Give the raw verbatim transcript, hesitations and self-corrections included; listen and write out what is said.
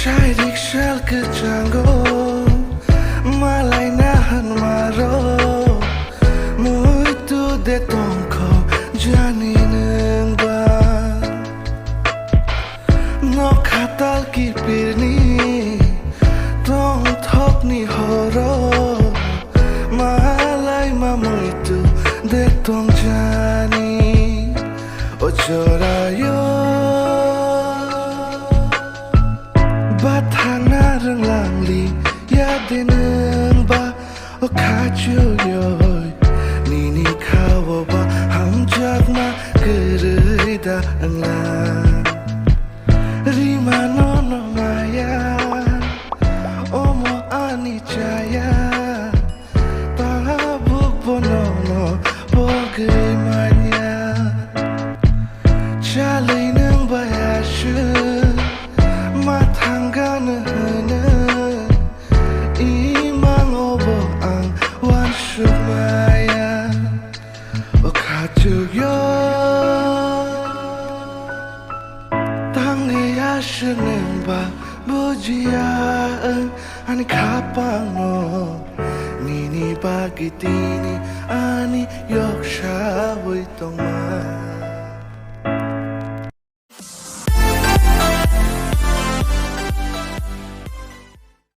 Chairik sal kwchango malaina hwnmarok muitu de tongkho jani nwngba. Nokha tal kipirni tongthokni horo malaima muitu de tongjani o jorayo. Bathangna rwnglangli yade nwngba o khachuyoi nini khao ba hamjakma kwrwi da wngla. Rima nono maya omo ani chaya tabuk bo nono pogwi manya. Chalwi nwng bai aswk ma thangano hwnwi imang obo ang uansuk maya. O khachukyo tangwi aswk nwng ba bujiya wng ani khapangno nini bagwi tini ani yok sawi tongma.